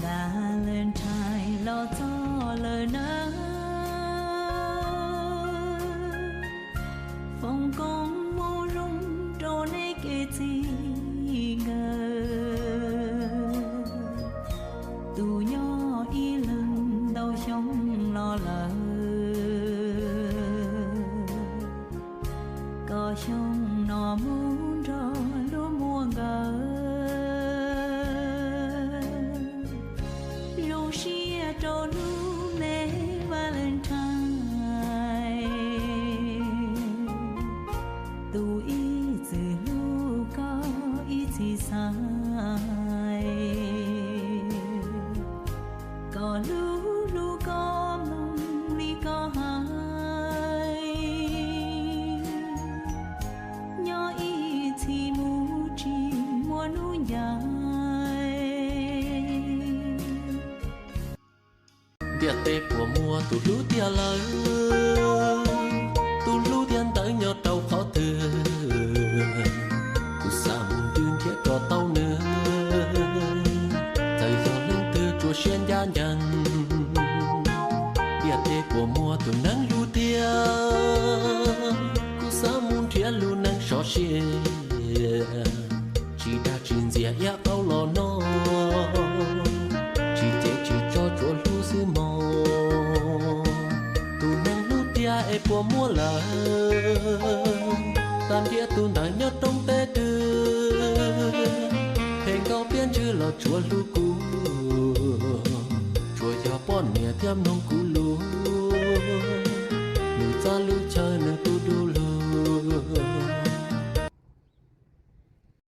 Valentine los txog lawm nawb, foom koob hmoov zoo rau nej kev txij nkawm. Tus nyob ib leeg ntau xyoo los lawm, kom xyoo no mus nrog lub muag nkawd. Zoo siab rau hnub me Valentine, tus ib txwm hlub koj ib txhis xaiv, kom lub hlub koj mloog li koj hais, nyob ib txhis mus tsis muaj hnub ncaim. Ntiaj teb puas muaj tus hlub tiag lawm, tus hlub tiag ntawd nyob rau qhov twg? Kuv xav mus nrhiav kom tau nws, txawm yog leej twg tsuas siab ncaj ncees. Ntiaj teb puas muaj tus neeg hlub tiag? Kuv xav mus nrhiav lub neej sov siab, tsis dag tsis ntxias iab qaug los noj, tsis cem tsis tso tsuas hlub xwb mog. Tus neeg hlub tiag es puas muaj lawm? Tag nrhiav tus ntawd nyob rau teb twg? Phem nkaus tiab ntswg los tsuas hlub kuv, tsuas yog poj niam thiaj mloog kuv lus. Nws txoj lub chaw